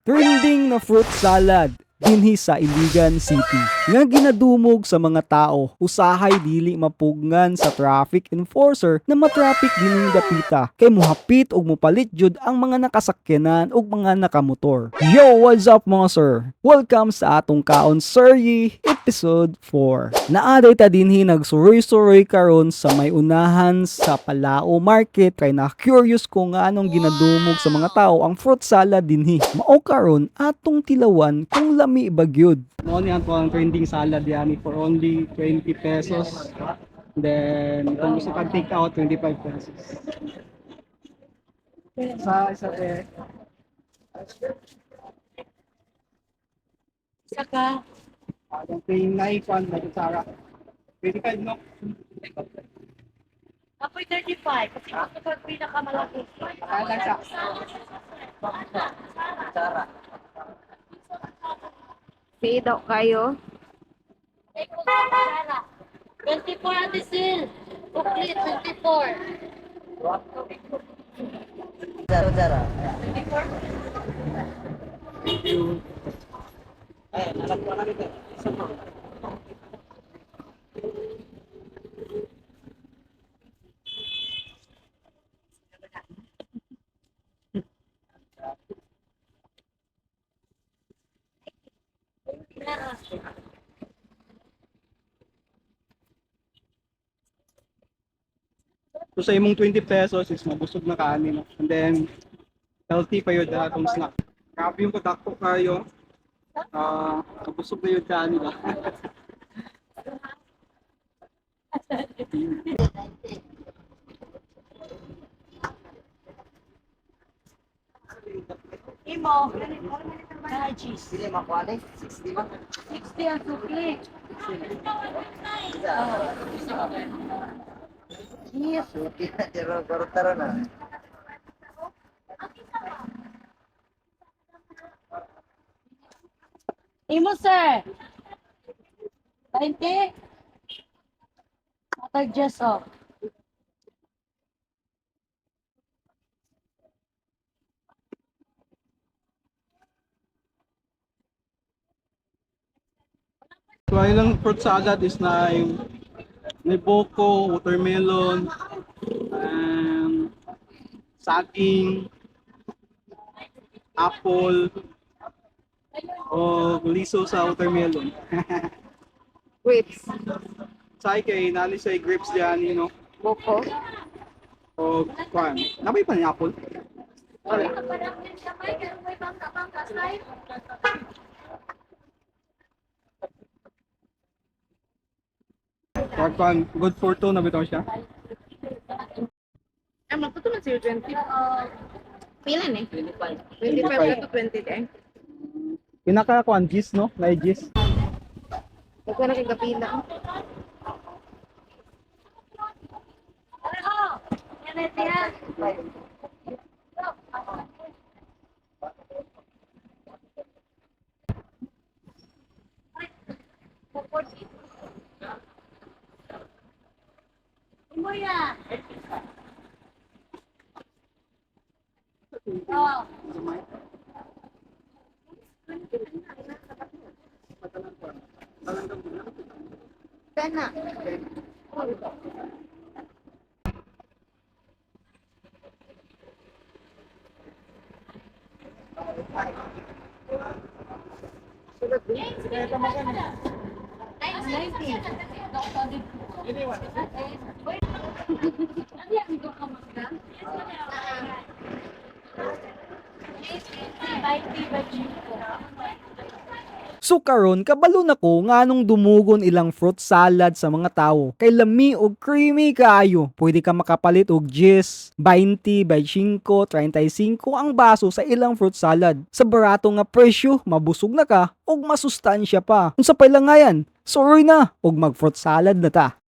Trending na fruit salad dinhi sa Iligan City nga ginadumog sa mga tao, usahay dili mapugngan sa traffic enforcer na matraffic dining dapita kay muhapit og mupalit jud ang mga nakasakyanan ug mga nakamotor. Yo, what's up, mga sir? Welcome sa atong Kaon Serye episode 4. Naaday ta dinhi nagsuroy-suroy karon sa may unahan sa Palao Market kay na curious ko nga anong ginadumog sa mga tao ang fruit salad dinhi. Mao karon atong tilawan kung lami ba gyud. Mao ni ato ang trending salad yani for only 20 pesos. Then kung gusto ka take out, 25 pesos. Sa isa eh. Isa ka. Ang paying na ikon na Sara. 25, no? Apoy 35. Kasi gusto ko ang pinakamalaki. Kaya sa Pay daw kayo. 24, Ate Sil. Ukli, 24. Thank you. So sa imong 20 pesos is mabusog na kaani, no? And then healthy pa yun atong snack. Grabe yung kadakpo kayo. Ah, mabusog na yun kaani ba? Imo. Ah, cheese. Pili makuha ni 60 ba? 60 ang sukli. Cheese. Suki na pero pero taro na. Imo, sir. 20. Matag just oh. So ayun lang, fruit salad is na yung may boko, watermelon, saging, apple, o liso sa watermelon. Grapes. Say kay nani say grapes diyan. Buko. O kwan. Nabay pa ni apple. Wala. Or kwan, good for two na bitaw siya. Ay, magtuto man siya 20. Pila ni? 25. 25 to 20 eh. Pinaka kwan gis, no? Nay gis. Nagkuha na kay kapila. Ano? Yan na tiyan. Imo ya. Oh. Kana. So karon kabalo na ko nganong dumugon ilang fruit salad sa mga tawo. Kay lami og creamy kaayo. Pwede ka makapalit og 10, 20, 25, 35 ang baso sa ilang fruit salad. Sa barato nga presyo, mabusog na ka og masustansya pa. Unsa pa ilangayan? Sorry na og mag fruit salad na ta.